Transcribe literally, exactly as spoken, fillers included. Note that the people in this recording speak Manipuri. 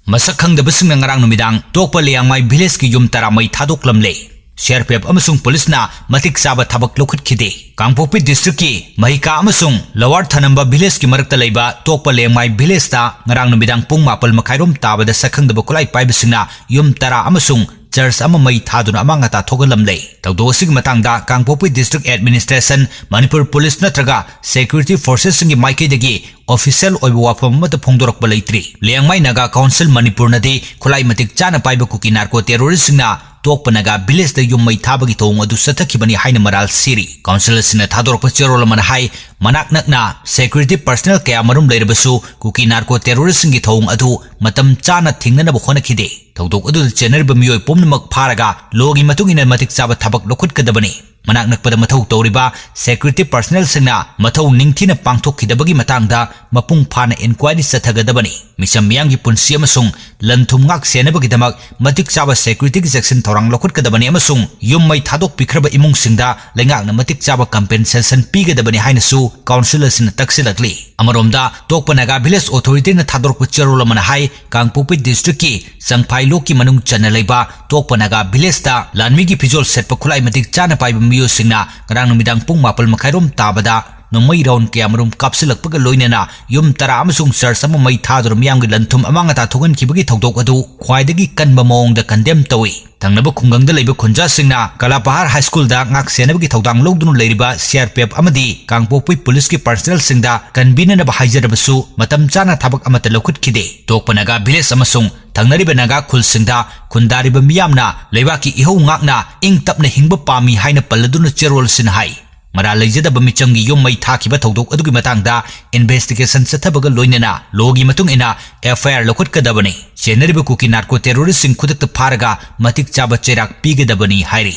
ꯃꯁꯛ ꯈꯪꯗꯕꯁꯤꯡꯅ ꯉꯔꯥꯡ ꯅꯨꯃꯤꯗꯥꯡ ꯇꯣꯛꯄ ꯂꯤꯌꯥꯡꯃꯥꯏ ꯚꯤꯂꯦꯖꯀꯤ ꯌꯨꯝ ꯇꯔꯥ ꯃꯩ ꯊꯥꯗꯣꯛꯂꯝꯂꯦ꯫ ꯁꯤ ꯑꯥꯔ ꯄꯤ ꯑꯦꯐ ꯑꯃꯁꯨꯡ ꯄꯨꯂꯤꯁꯅ ꯃꯇꯤꯛ ꯆꯥꯕ ꯊꯕꯛ ꯂꯧꯈꯠꯈꯤꯗꯦ꯫ ꯀꯥꯡꯄꯣꯛꯄꯤ ꯗꯤꯁꯇ꯭ꯔꯤꯛꯀꯤ ꯃꯍꯤꯀꯥ ꯑꯃꯁꯨꯡ ꯂꯋꯥꯔ ꯊꯅꯝꯕ ꯚꯤꯂꯦꯖꯀꯤ ꯃꯔꯛꯇ ꯂꯩꯕ ꯇꯣꯛꯄ ꯂꯦꯡꯃꯥꯏ ꯚꯤꯂꯦꯖꯇ ꯉꯔꯥꯡ ꯅꯨꯃꯤꯗꯥꯡ ꯄꯨꯡ ꯃꯥꯄꯜ ꯃꯈꯥꯏꯔꯣꯝ ꯇꯥꯕꯗ ꯁꯛꯈꯪꯗꯕ ꯈꯨꯠꯂꯥꯏ ꯄꯥꯏꯕꯁꯤꯡꯅ ꯌꯨꯝ ꯇꯔꯥ ꯑꯃꯁꯨꯡ ꯆꯔꯆ ꯑꯃ ꯃꯩ ꯊꯥꯗꯨꯅ ꯑꯃꯥꯡ ꯑꯇꯥ ꯊꯣꯛꯍꯜꯂꯝꯂꯦ꯫ ꯊꯧꯗꯣꯛ ꯑꯁꯤꯒꯤ ꯃꯇꯥꯡꯗ ꯀꯥꯡꯄꯣꯛꯄꯤ ꯗꯤꯁꯇ꯭ꯔꯤꯛ ꯑꯦꯗꯃꯤꯅꯤꯁꯇ꯭ꯔꯦꯁꯟ, ꯃꯅꯤꯄꯨꯔ ꯄꯨꯂꯤꯁ ꯅꯠꯇ꯭ꯔꯒ ꯁꯦꯀ꯭ꯌꯨꯔꯤꯇꯤ ꯐꯣꯔꯁꯦꯁꯁꯤꯡꯒꯤ ꯃꯥꯏꯀꯩꯗꯒꯤ ꯑꯣꯐꯤꯁꯤꯌꯦꯜ ꯑꯣꯏꯕ ꯋꯥꯐꯝ ꯑꯃꯠꯇ ꯐꯣꯡꯗꯣꯔꯛꯄ ꯂꯩꯇ꯭ꯔꯤ꯫ ꯂꯤꯌꯥꯡꯃꯥꯏ ꯅꯥꯒꯥ ꯀꯥꯎꯟꯁꯤꯜ ꯃꯅꯤꯄꯨꯔꯅꯗꯤ ꯈꯨꯠꯂꯥꯏ ꯃꯇꯤꯛ ꯆꯥꯅ ꯄꯥꯏꯕ ꯀꯨꯀꯤ ꯅꯥꯔꯀꯣ ꯇꯦꯔꯣꯔꯤꯁꯁꯤꯡꯅ ꯇꯣꯛꯄ ꯅꯥꯒꯥ ꯚꯤꯂꯦꯖꯇ ꯌꯨꯝ ꯃꯩ ꯊꯥꯕꯒꯤ ꯊꯧꯑꯣꯡ ꯑꯗꯨ ꯆꯠꯊꯈꯤꯕꯅꯤ ꯍꯥꯏꯅ ꯃꯔꯥꯜ ꯁꯤꯔꯤ꯫ ꯀꯥꯎꯟꯁꯤꯜ ꯑꯁꯤꯅ ꯊꯥꯗꯣꯔꯛꯄ ꯆꯦꯔꯣꯜ ꯑꯃꯅ ꯍꯥꯏ, ꯃꯅꯥꯛ ꯅꯛꯅ ꯁꯦꯀ꯭ꯌꯨꯔꯤꯇꯤ ꯄꯔꯁꯅꯦꯜ ꯀꯌꯥ ꯃꯔꯨꯝ ꯂꯩꯔꯕꯁꯨ ꯀꯨꯀꯤ ꯅꯥꯔꯀꯣ ꯇꯦꯔꯣꯔꯤꯁꯁꯤꯡꯒꯤ ꯊꯧꯑꯣꯡ ꯑꯗꯨ ꯃꯇꯝ ꯆꯥꯅ ꯊꯤꯡꯅꯅꯕ ꯍꯣꯠꯅꯈꯤꯗꯦ꯫ ꯊꯧꯗꯣꯛ ꯑꯗꯨꯗ ꯆꯦꯟꯅꯔꯤꯕ ꯃꯤꯑꯣꯏ ꯄꯨꯝꯅꯃꯛ ꯐꯥꯔꯒ ꯂꯣꯒꯤ ꯃꯇꯨꯡ ꯏꯟꯅ ꯃꯇꯤꯛ ꯆꯥꯕ ꯊꯕꯛ ꯂꯧꯈꯠꯀꯗꯕꯅꯤ꯫ ꯃꯅꯥꯛ ꯅꯛꯄꯗ ꯃꯊꯧ ꯇꯧꯔꯤꯕ ꯁꯦꯀ꯭ꯌꯨꯔꯤꯇꯤ ꯄꯔꯁꯅꯦꯜꯁꯤꯡꯅ ꯃꯊꯧ ꯅꯤꯡꯊꯤꯅ ꯄꯥꯡꯊꯣꯛꯈꯤꯗꯕꯒꯤ ꯃꯇꯥꯡꯗ ꯃꯄꯨꯡ ꯐꯥꯅ ꯏꯟꯀ꯭ꯋꯥꯏꯔꯤ ꯆꯠꯊꯒꯗꯕꯅꯤ꯫ ꯃꯤꯆꯝ ꯃꯤꯌꯥꯝꯒꯤ ꯄꯨꯟꯁꯤ ꯑꯃꯁꯨꯡ ꯂꯟ ꯊꯨꯝ ꯉꯥꯛ ꯁꯦꯟꯅꯕꯒꯤꯗꯃꯛ ꯃꯇꯤꯛ ꯆꯥꯕ ꯁꯦꯀ꯭ꯌꯨꯔꯤꯇꯤꯒꯤ ꯆꯦꯛꯁꯤꯟ ꯊꯧꯔꯥꯡ ꯂꯧꯈꯠꯀꯗꯕꯅꯤ ꯑꯃꯁꯨꯡ ꯌꯨꯝ ꯃꯩ ꯊꯥꯗꯣꯛꯄꯤꯈ꯭ꯔꯕ ꯏꯃꯨꯡꯁꯤꯡꯗ ꯂꯩꯉꯥꯛꯅ ꯃꯇꯤꯛ ꯆꯥꯕ ꯀꯝꯄꯦꯟꯁꯦꯁꯟ ꯄꯤꯒꯗꯕꯅꯤ ꯍꯥꯏꯅꯁꯨ ꯀꯥꯎꯟꯁꯤꯜ ꯑꯁꯤꯅ ꯇꯛꯁꯤꯜꯂꯛꯂꯤ꯫ ꯑꯃꯔꯣꯝꯗ, ꯇꯣꯛꯄ ꯅꯥꯒꯥ ꯚꯤꯂꯦꯖ ꯑꯣꯊꯣꯔꯤꯇꯤꯅ ꯊꯥꯗꯣꯔꯛꯄ ꯆꯦꯔꯣꯜ ꯑꯃꯅ ꯍꯥꯏ, ꯀꯥꯡꯄꯣꯛꯄꯤ ꯗꯤꯁꯇ꯭ꯔꯤꯛꯀꯤ ꯆꯪꯐꯥꯏ ꯂꯣꯛꯀꯤ ꯃꯅꯨꯡ ꯆꯟꯅ ꯂꯩꯕ ꯇꯣꯛꯄ ꯅꯥꯒꯥ ꯚꯤꯂꯦꯖꯇ ꯂꯥꯟꯃꯤꯒꯤ ꯐꯤꯖꯣꯜ ꯁꯦꯠꯄ ꯈꯨꯠꯂꯥꯏ ꯃꯇꯤꯛ ꯆꯥꯅ ꯄꯥꯏꯕ ꯃꯤꯑꯣꯏꯁꯤꯡꯅ ꯉꯔꯥꯡ ꯅꯨꯃꯤꯗꯥꯡ ꯄꯨꯡ ꯃꯥꯄꯜ ꯃꯈꯥꯏꯔꯣꯝ ꯇꯥꯕꯗ ꯅꯣꯡꯃꯩ ꯔꯥꯎꯟ ꯀꯌꯥꯃꯔꯨꯝ ꯀꯥꯞꯁꯤꯜꯂꯛꯄꯒ ꯂꯣꯏꯅꯅ ꯌꯨꯝ ꯇꯔꯥ ꯑꯃꯁꯨꯡ ꯆꯔꯆ ꯑꯃ ꯃꯩ ꯊꯥꯗꯨꯅ ꯃꯤꯌꯥꯝꯒꯤ ꯂꯟ ꯊꯨꯝ ꯑꯃꯥꯡ ꯑꯇꯥ ꯊꯣꯛꯍꯟꯈꯤꯕꯒꯤ ꯊꯧꯗꯣꯛ ꯑꯗꯨ ꯈ꯭ꯋꯥꯏꯗꯒꯤ ꯀꯟꯕ ꯃꯑꯣꯡꯗ ꯀꯟꯗꯦꯝ ꯇꯧꯏ꯫ ꯊꯪꯅꯕ ꯈꯨꯡꯒꯪꯗ ꯂꯩꯕ ꯈꯨꯟꯖꯥꯁꯤꯡꯅ ꯀꯂꯥꯄꯍꯥꯔ ꯍꯥꯏ ꯁ꯭ꯀꯨꯜꯗ ꯉꯥꯛ ꯁꯦꯟꯅꯕꯒꯤ ꯊꯧꯗꯥꯡ ꯂꯧꯗꯨꯅ ꯂꯩꯔꯤꯕ ꯁꯤ ꯑꯥꯔ ꯄꯤ ꯑꯦꯐ ꯑꯃꯗꯤ ꯀꯥꯡꯄꯣꯛꯄꯤ ꯄꯨꯂꯤꯁꯀꯤ ꯄꯔꯁꯅꯦꯜꯁꯤꯡꯗ ꯀꯟꯕꯤꯅꯅꯕ ꯍꯥꯏꯖꯔꯕꯁꯨ ꯃꯇꯝ ꯆꯥꯅ ꯊꯕꯛ ꯑꯃꯠꯇ ꯂꯧꯈꯠꯈꯤꯗꯦ꯫ ꯇꯣꯛꯄ ꯅꯥꯒꯥ ꯚꯤꯂꯦꯖ ꯑꯃꯁꯨꯡ ꯊꯪꯅꯔꯤꯕ ꯅꯥꯒꯥ ꯈꯨꯜꯁꯤꯡꯗ ꯈꯨꯟꯗꯥꯔꯤꯕ ꯃꯤꯌꯥꯝꯅ ꯂꯩꯕꯥꯛꯀꯤ ꯏꯍꯧ ꯉꯥꯛꯅ ꯏꯪ ꯇꯞꯅ ꯍꯤꯡꯕ ꯄꯥꯝꯃꯤ ꯍꯥꯏꯅ ꯄꯜꯂꯗꯨꯅ ꯆꯦꯔꯣꯜꯁꯤꯅ ꯍꯥꯏ꯫ ꯃꯔꯥꯜ ꯂꯩꯖꯗꯕ ꯃꯤꯆꯝꯒꯤ ꯌꯨꯝ ꯃꯩ ꯊꯥꯈꯤꯕ ꯊꯧꯗꯣꯛ ꯑꯗꯨꯒꯤ ꯃꯇꯥꯡꯗ ꯏꯟꯚꯦꯁꯇꯤꯒꯦꯁꯟ ꯆꯠꯊꯕꯒ ꯂꯣꯏꯅꯅ ꯂꯣꯒꯤ ꯃꯇꯨꯡ ꯏꯟꯅ ꯑꯦꯐ ꯑꯥꯏ ꯑꯥꯔ ꯂꯧꯈꯠꯀꯗꯕꯅꯤ꯫ ꯆꯦꯟꯅꯔꯤꯕ ꯀꯨꯀꯤ ꯅꯥꯔꯀꯣ ꯇꯦꯔꯣꯔꯤꯁꯁꯤꯡ ꯈꯨꯗꯛꯇ ꯐꯥꯔꯒ ꯃꯇꯤꯛ ꯆꯥꯕ ꯆꯩꯔꯥꯛ ꯄꯤꯒꯗꯕꯅꯤ ꯍꯥꯏꯔꯤ꯫